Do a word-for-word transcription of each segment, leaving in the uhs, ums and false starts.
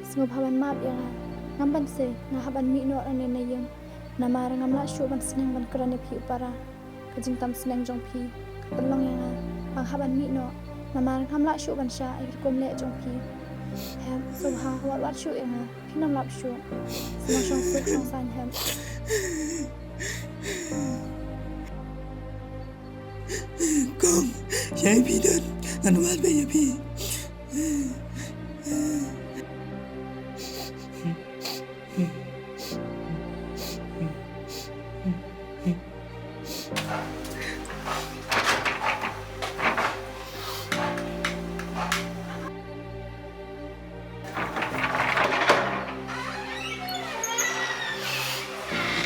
Sngewbha ban map ïa nga. Ngam ban sei, nga hap ban mih noh nangne na ïing. Namar ngam lah shuh ban sneng ban kren ïa phi u para. Ka jingtam sneng jong phi ka pynlong ïa nga ba nga hap ban mih noh. Namar ngam lah shuh ban shah ïa ki rukom leh jong phi. Hep, sngewbha wat wat shuh ïa nga. Phin ym lap shuh. Sngewbha shong suk shong saiñ, hep. Kong, ïa phi don, ngan wad beit ïa phi.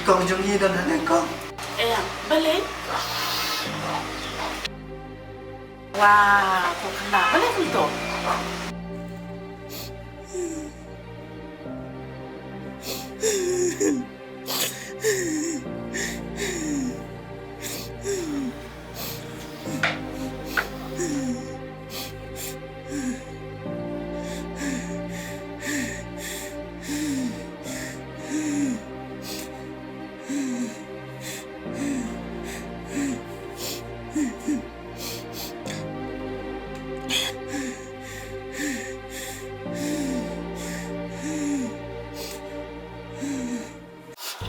Kong jong ngi don hangne, kong. Eh, balei? Wah, ko kena balei kumto?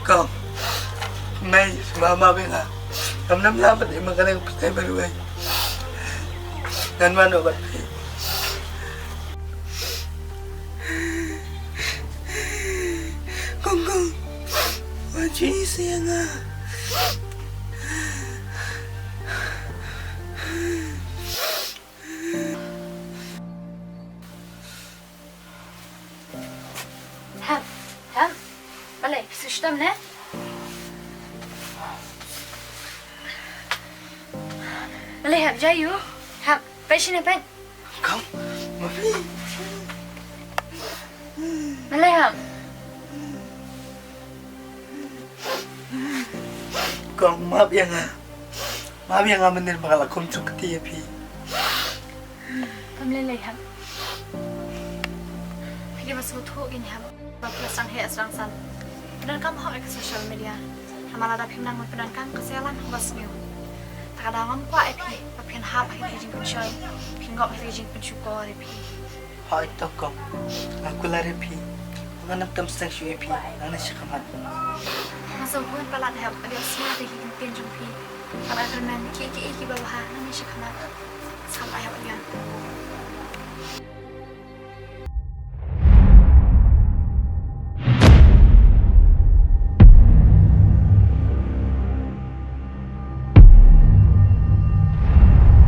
Kong, nai, mama benga. Kam nam lam pat ima kane ka pyntai baru ai. Ngan mano bat pi. Kong, kong. Wa ji sianga. Hem, hem. Balei, phi shu shitom ne? Balei, hem, jai ïu. Hem, peit shane, peit. Kong, ma phi. Balei, hem. Kong, map ïa nga. Map ïa nga mynnin ba nga la kum jong kti ïa phi. Kam lei lei, hem. Phi dei ba sngewthuh ïa ngi, hem. Ba phi la sdang heh sdang san. Pyndonkam hok ïa ka social media. Namar lada phim nang ban pyndonkam, ka sa ïalam haba sniew. Te ka daw ngam kwah ïa phi ba phin hap ha kine ki jingpynshoi, phin ngop ha kine ki jingpynshukor ïa phi. Hooid to kong, nga kular ïa phi. Ngan ym tam sneng shuh ïa phi nangne shakhmat. Nga sngewbha palat, hep, ba dei sngewbha ïa ki ktien jong phi. Hap ban kyrmen kiei kiei kiba bha nangne shakhmat.